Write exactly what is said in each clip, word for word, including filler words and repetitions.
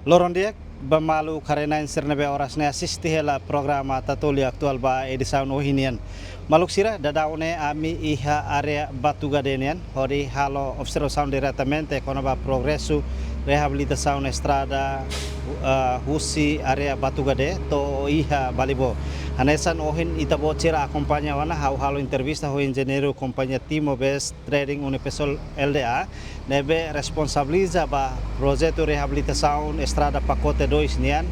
Loron di'ak ba maluk haree-na'in sira ne'ebé oras ne'e asiste hela programa Tatoli Atuál ba edisaun ohin nian. Maluk sira, daudaun ne'e ami iha área Batugade nian, hodi halo observasaun diretamente kona-ba progresu reabilitasaun estrada, eh, husi área Batugade to'o iha Balibó. Hanesan ohin ita-boot sira akompaña ona, ha'u halo entrevista ho enjeñeiru kompañia Timor Best Trading Unipessoal L D A, ne'ebé responsabiliza ba projetu reabilitasaun estrada pakote dois nian,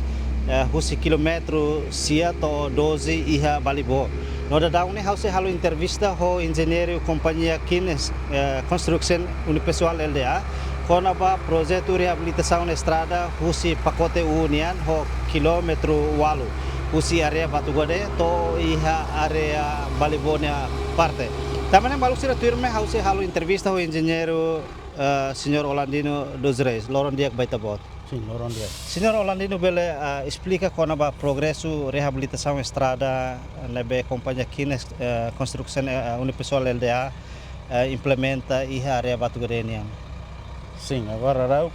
eh, husi kilómetru sia to'o doze iha Balibó. No daudaun ne'e ha'u sei halo entrevista ho enjeñeiru kompañia Kines, eh, Construction Unipessoal L D A, kona-ba projetu reabilitasaun estrada husi pakote um nian ho kilómetru ualu, husi área Batugade to'o iha área Balibó nia parte. Tanba ne'e maluk sira, tuirmai ha'u sei halo entrevista ho enjeñeiru, eh, Señór Orlandino dos Reis. Loron di'ak ba ita-boot. Sin, loron di'ak. Señór Orlandino bele, eh, esplika kona-ba progresu reabilitasaun estrada ne'ebé kompañia Kines, eh, Construction, eh, Unipessoal L D A, eh, implementa iha área Batugade nian? Sin, agora daudaun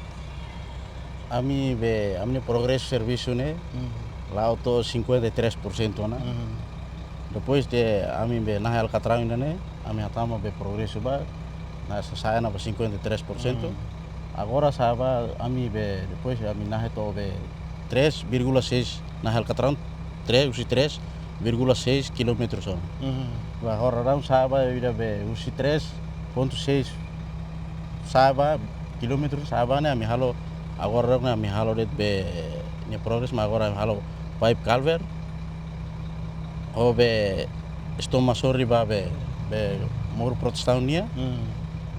ami be, ami-nia progresu servisu ne'e, Mhm. la'o to'o cinquenta e três por cento ona. Mhm. Depois de ami be nahe alkatraun ida-ne'e, ami hatama be progresu ba, na sa-, sa'e ona ba cinquenta e três por cento. Mhm. Agora sa'e ba ami be, depois ami nahe to'o be três vírgula seis, nahe alkatraun três, husi três vírgula seis kilómetru ona. Mhm. Ba agora daudaun sa'e ba ida be husi três ponto seis sa'e ba kilómetru sa'e ba ne'e ami halo, agora ne'e ami halo de'it be nia progresu, mak agora ami halo pipe culvert ho be stone masonry ba be, be Morro Proteção nian. Hmm.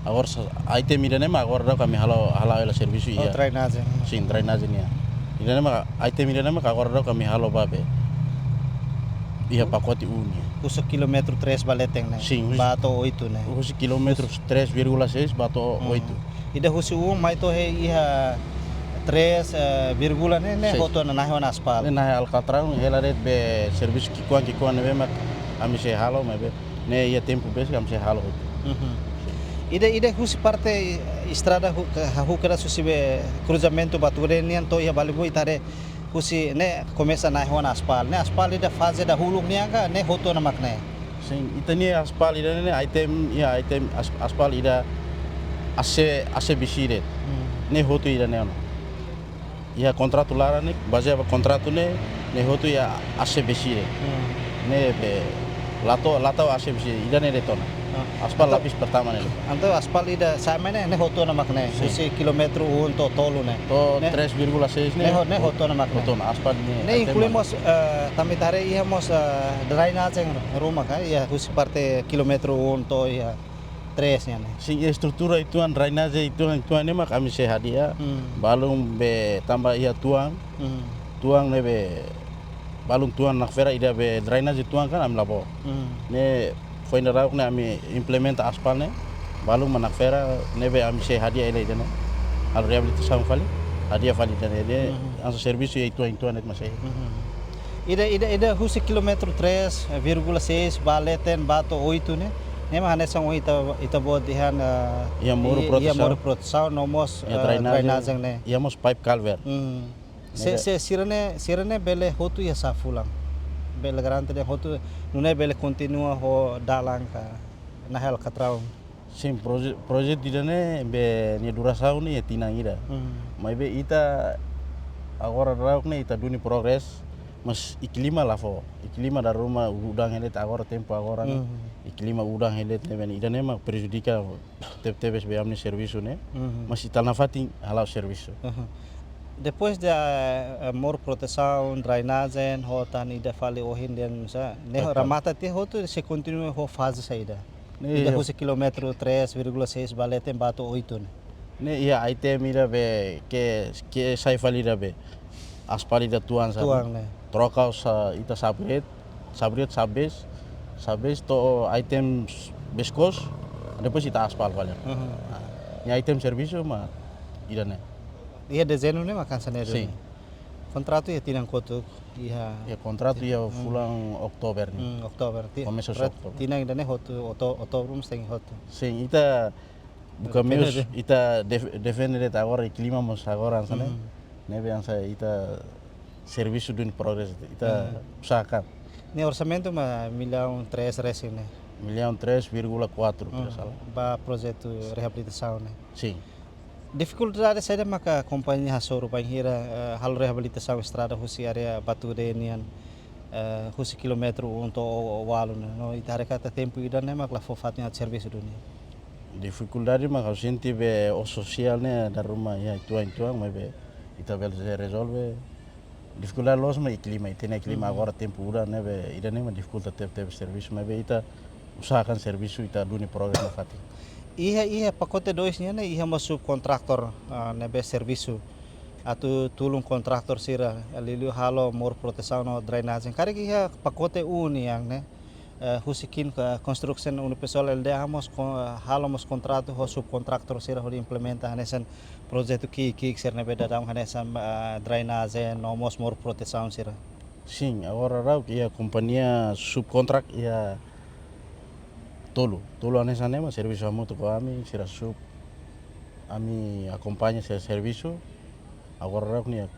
Agora sa-, item ida-ne'e mak agora daudaun ami halo, halo hela servisu. Oh, iha drainase. Sin, drainase nian. Ida-ne'e mak, item ida-ne'e mak agora daudaun ami halo ba be iha pakote um nian. Husi kilómetru três ba leten ne'e? Sin, husi, ba to'o oito ne'e? Husi kilómetru três vírgula seis ba to'o oito. Hmm. Ida husi um mai to'o iha três, eh, vírgula ne'e, ne'e Sin. hotu ona nahe ona aspal. Ne'e nahe alkatraun, hela de'it be servisu ki'ikoan, ki'ikoan ne'ebé mak ami sei halo, maibé ne'e iha tempu besik ami sei halo hotu. Mhm. Ida, ida husi parte estrada hu-, ke, hahú kedas husi be kruzamentu Batugade nian to'o iha Balibó, ita haree husi ne'e komesa nahe ona aspal. Ne'e aspal ida faze dahuluk nian ka, ne'e hotu ona mak ne'e? Sin, ita-nia aspal ida-ne'e, item, iha item as-, aspal ida A C, A C B C de'it. Hmm. Ne'e hotu ida-ne'e ona. Iha kontratu laran ne'e, bazeia ba kontratu ne'e, ne'e hotu iha A C B C de'it. Hmm. Ne'e be, la to'o, la to'u A C B C, ida-ne'e de'it ona. Ah. Aspal Entaun, lapis pertama ne'e. Entaun aspal ida sa'e mai ne'e, ne'e hotu ona mak ne'e. Sin. Husi kilómetru um to'o tolu ne'e. To'o Ne'e três vírgula seis ne'e. Ne'e ho-, ne'e hotu ona mak ne'e. Hotu ona, aspal ne'e. Ne'e item inklui ona. Mós, eh, tanba ita haree iha mós, eh, drainase ruma ka, iha husi parte kilómetru um to'o iha três nian ne'e. Sin, estrutura uitoan, drainase uitoan, uitoan ne'e mak ami sei hadi'a. Hmm. Balun be tanba iha tuan. Hmm. Tuan ne'ebé balun tuan nakfera ida be drainase tuan kan ami la bá. Hmm. Ne'e foin dadauk ne'e ami implementa aspal ne'e. Balun mak nakfera ne'ebé ami sei hadi'a hela ida-ne'e. Halo reabilitasaun fali, hadi'a fali ida-ne'e. Hmm. Hanesan servisu iha uitoan, uitoan ne'e mak sei. Hmm. Ida, ida, ida husi kilómetru três vírgula seis ba leten ba to'o oito ne'e. Ne'e mak hanesan ohin ita, ita-boot dehan, eh, Iha Morro i-, iha Proteção. Morro Proteção, no mós, Iha eh, drainase. Drainase ne'e. Iha mós pipe culvert. Hmm. Se, Ne'e. se sira-ne'e, sira-ne'e bele hotu iha sá fulan? Bele garante dehan hotu, nune'e bele kontinua ho dalan ka nahe alkatraun? Sin, proje-, projetu ida-ne'e be nia durasaun ne'e iha tinan ida. Hmm. Maibé ita agora daudauk ne'e ita duni progres, mas iklima la fó. Iklima dala ruma udan hela de'it agora tempu agora ne'e. Hmm. Iklima udan hela de'it ne'ebé ida-ne'e mak prejudika teb-, tebes be ami-nia servisu ne'e. Mhm. Mas ita nafatin hala'o servisu. Aha. Depois de, eh, Morro Proteção, drainase, ho tan ida fali ohin dehan sá, ne'e Betul. remata tiha hotu sei kontinua ho faze saida? Ne'e Ida iha husi kilómetru três vírgula seis ba leten ba to'o oito ne'e. Ne'e iha item ida be ke, ke sai fali ida be. Aspal ida tuan sá. Tuan ne'e. Troka sá ita sabriet, sabriet sabes, sabes to'o item beskos, depois ita aspal fali. Mhm. Ah, nia item servisu mak ida-ne'e. Iha dezeñu ne'e mak hanesan ne'e Sin. duni. Kontratu iha tinan kotuk, iha Iha kontratu iha Hmm. fulan Oktober ne'e. Hmm, Oktober. Ti-, Komesa berarti Oktober. tinan ida-ne'e hotu, oto-, Oktober mós tenke hotu. Sin, ita buka Depende meius de- ita def-, defende de'it agora iklima mós agora hanesan ne'e. Hmm. Ne'ebé hanesan ita servisu duni progresu ita Hmm. usahakan. Ne'e orsamentu mak millaun três resin ne'e. Millaun três vírgula quatro, Hmm. tidak salah. Ba projetu reabilitasaun ne'e. Sin. Difikuldade saida maka kompañia hasoru bainhira, eh, halo reabilitasaun estrada husi área Batudé nian, eh, husi kilómetru um to'o ualu ne'e. No ita haree katak tempu ida-ne'e mak la fó fatin atu servisu duni. Difikuldade mak ha'u sente be o sosiál ne'e dala ruma iha uitoan-uitoan, maibé ita bele rezolve. Difikuldade loos mak iha klima, ita-nia klima Hmm. agora tempu udan ne'ebé ida-ne'e mak difikulta tebetebes servisu, maibé ita usahakan servisu ita duni progresu nafatin. Iha, iha pakote dois nian ne'e iha mós subkontratór, ah, ne'ebé servisu atu tulun kontratór sira liuliu halo moru protesaun no drenajen. Karik iha pakote um nian ne'e, eh, husi Kin, eh, Construction Unipessoal Lda mós kon-, eh, halo mós kontratu ho subkontratór sira hodi implementa hanesan projetu ki'ik-ki'ik sira ne'ebé daudaun hanesan, eh, drenajen no mós moru protesaun sira. Sin, agora daudaun iha kompañia subkontrak iha tolu. Tolu hanesan ne'e mak servisu hamutuk ho ami, sira sub, ami akompaña sira servisu. Agora daudaun ne'e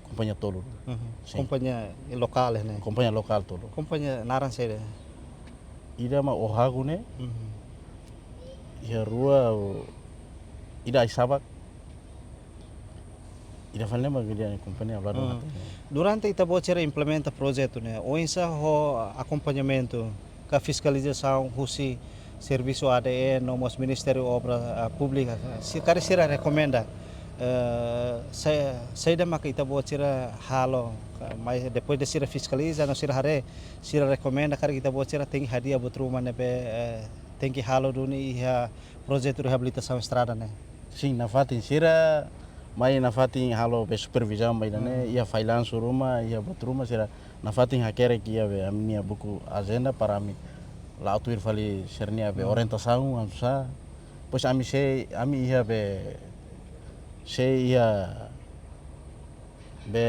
kompañia tolu. Mhm. Sin. Kompañia lokál ne'e. Kompañia lokál tolu. Kompañia naran saida? Ida mak Ohagu ne'e. Mhm. Iha rua, ida Aisabak. Ida fali ne'e mak ida kompañia Ablado Hmm. Mate. Durante ita-boot sira implementa projetu ne'e, oinsá ho akompañamentu ka fiskalizasaun husi servisu A D N no mós Ministériu Obra, ah, Públika, se karik sira rekomenda, eh, se, saida maka ita-boot sira halo, ka, mas depois de sira fiskaliza no sira haree, sira rekomenda karik ita-boot sira tenke hadi'a buat ruma ne'ebé, eh, tenke halo duni iha projetu reabilitasaun estrada ne'e. Sin, nafatin sira mai nafatin halo be supervizaun ba ida-ne'e, Hmm. iha failansu ruma, iha buat ruma sira nafatin hakerek iha be ami-nia buku ajenda para ami la'o tuir fali sira-nia be Hmm. orientasaun oinsá. Pois ami sei, ami iha be, sei iha be,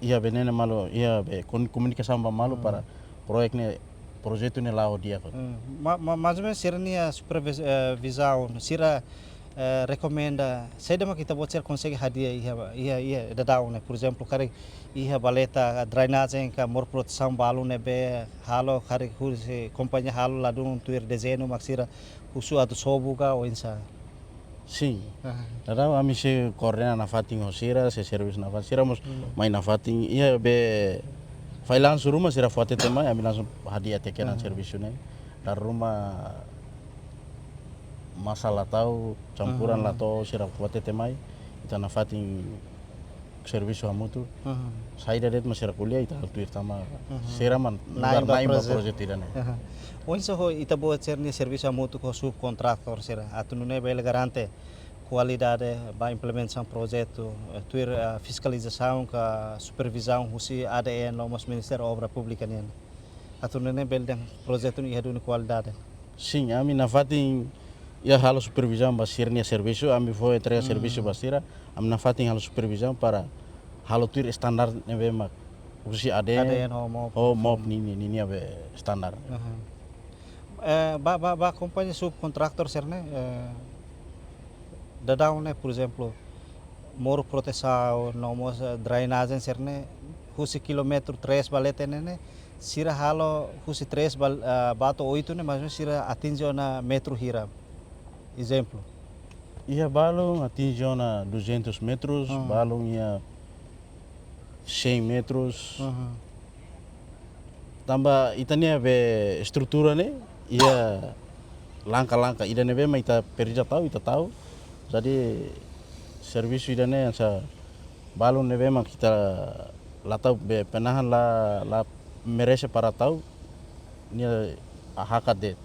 iha be ne'e malu, iha be kon-, komunikasaun ba malu Hmm. para proyek ne'e, projetu ne'e la'o di'ak. Hmm. Ma-, ma-, mais ou menos sira-nia supervis-, eh, vizaun, sira, eh, rekomenda, saida maka ita-boot sira konsege hadi'a iha, iha, iha daudaun ne'e, por ezemplu, karik iha valeta drenajen ka moru protesaun balu ne'ebé halo, karik husi kompañia halo ladún tuir dezeñu mak sira husu atu sobu ka oinsá? Sin. Aha. Daudaun ami sei koordena nafatin ho sira, sei servisu nafatin. Sira mós Hmm. mai nafatin. Iha be failansu ruma sira fó hatete mai, ami langsung hadi'a tiha kedas Hmm. servisu ne'e. Dala ruma masa la tau, campuran Hmm. la tau, sira fó hatete mai. Ita nafatin servisu hamutuk. Mhm. Saida de'it mak sira ko'alia ita halo tuir tanba Mhm. sira mak Na'in ba na'in ba projetu. Projetu ida-ne'e. Aha. Oinsá ho ita-boot sira-nia servisu hamutuk ho subkontratór sira atu nune'e bele garante kualidade ba implementasaun projetu, eh, tuir, eh, fiskalizasaun ka supervizaun husi A D N no mós Ministériu Obra Públika nian. Atu nune'e bele dehan projetu ne'e iha duni kualidade. Sin, ami nafatin iha halo supervizaun ba sira-nia servisu, ami fó entrega Hmm. servisu ba sira, ami nafatin halo supervizaun para halo tuir standar ne'ebé mak husi A D N, A D N ho MOP. Ho MOP ninia, ninia be standar. Aha. Eh, ba, ba, ba kompañia subkontratór sira-ne'e, eh, daudaun ne'e, por ezemplu, moru protesaun no mós, eh, drenajen sira-ne'e, husi kilómetru três ba leten ne'e, sira halo husi três ba, ah, ba to'o oito ne'e, mais ou menos sira atinje ona metru hira. Ezemplu. Iha balun atinje ona duzentos metros, Hmm. balun iha cem metros. Uhum. Tanba ita-nia be estrutura ne'e, iha langkah-langkah ida ne'ebé mak ita presiza tau, ita tau. Jadi, servisu ida-ne'e hanesan balun ne'ebé mak ita la tau be penahan la, la merese para tau, nia hakat de'it.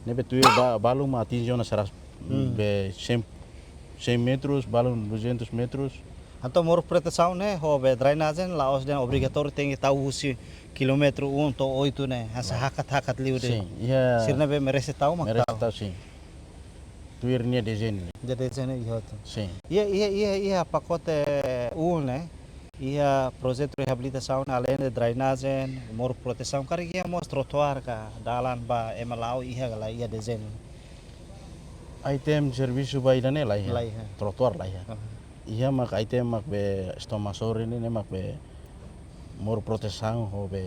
Ne'ebé tuir ba, balun mak atinje ona seratus, Hmm. be cem, cem metros, balun duzentos metros. Entaun moru protesaun ne'e, ho be drenajen, la'ós dehan obrigatóriu tenke tau husi kilómetru um to'o oito ne'e, hanesan Ba. hakat-hakat liu de'it. Sin, iha. Sira ne'ebé merese tau mak Merese tau. tau, sin. Tuir nia dezeñu. Nia dezeñu iha hotu. Sin. Iha, iha, iha, iha pakote um ne'e, iha projetu reabilitasaun aleinde drenajen, moru protesaun, karik iha mós trotoar ka dalan ba ema la'o iha ka lae iha dezeñu? Item servisu ba ida-ne'e la iha. La iha. Trotoar la iha. Aha. Iha mak item mak be estoma sori ne'e, ne'e mak be moru protesaun ho be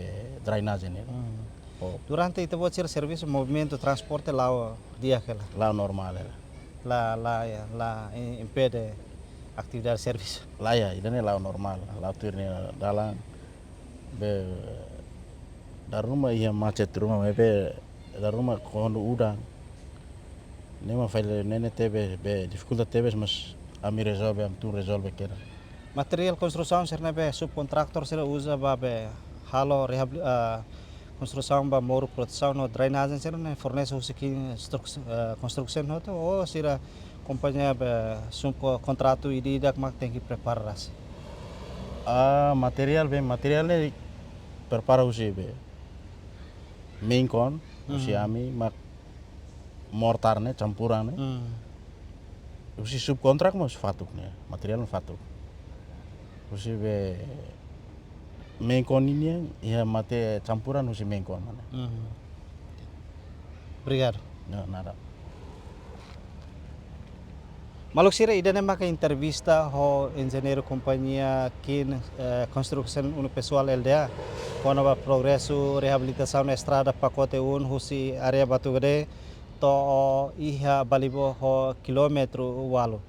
drainajen ne'e. Hmm. Ho. Durante ita-boot sira servisu, movimentu transporte la'o di'ak hela? La'o normál hela. La, la, ya, la, eh, impede atividade servisu? La, ya, ida-ne'e la'o normál, la'o tuir nia dalan. Be, dala ruma iha macet ruma, maibé dala ruma kuandu udan, ne'e mak fali ne'e tebes, be difikulta tebes, mas ami rezolve, ami tun rezolve kedas. Materiál konstrusaun sira ne'ebé subkontratór sira uza ba be halo reabili-, ah, konstrusaun ba moru protesaun no drainajen sira-ne'e fornese husi Kin Construc-, eh, Construction hotu, ou sira kompañia be subkontratu ida-idak mak tenke prepara rasik? Ah, materiál be, materiál ne'e prepara husi be Meincon, husi Hmm. ami mak mortar ne'e, campuran ne'e. Hmm. Husi subkontrak mós fatuk ne'e, materiál fatuk. Husi be Meincon nian, iha mate campuran husi Meincon mana. Hmm. Obrigadu. Ya, nada. Maluk sira, ida-ne'e maka entrevista ho enjeñeiru kompañia Kin, eh, Construction Unipessoal Lda, kona-ba progresu reabilitasaun estrada pakote um husi área Batugade to'o iha Balibo ho kilómetru ualu.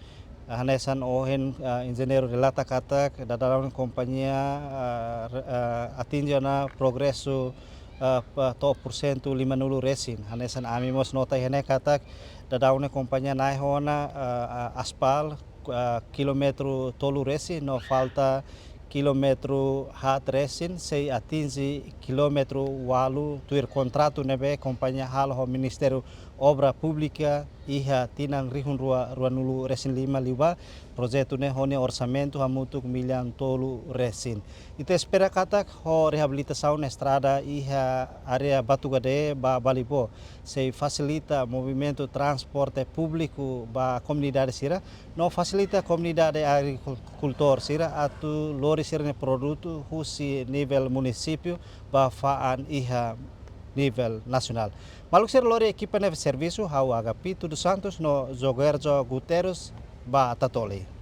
Hanesan ohin, ah, enjeñeiru relata katak, daudaun kompañia, ah, re-, ah, atinje ona progresu, ah, pa-, to'o pursentu limanulu resin. Hanesan ami mós nota iha ne'e katak, daudaun ne'e kompañia nahe ona, ah, ah, aspal, ah, kilómetru tolu resin, no falta kilómetru haat resin, sei atinje kilómetru ualu tuir kontratu ne'ebé kompañia halo ho Ministériu Obra Públika iha tinan rihun rua ruanulu resin lima liubá. Projetu ne'e ho nia orsamentu hamutuk millaun tolu resin. Ita espera katak ho reabilitasaun estrada iha área Batugade ba Balibo, sei fasilita movimentu transporte públiku ba komunidade sira, no fasilita komunidade agrikultór sira atu lori sira-nia produtu husi nivel munisípiu ba fa'an iha nivel nasionál. Maluk sira, lori ekipa ne'ebé servisu, ha'u Agapito dos Santos no Jogerjo Guterres ba Tatoli.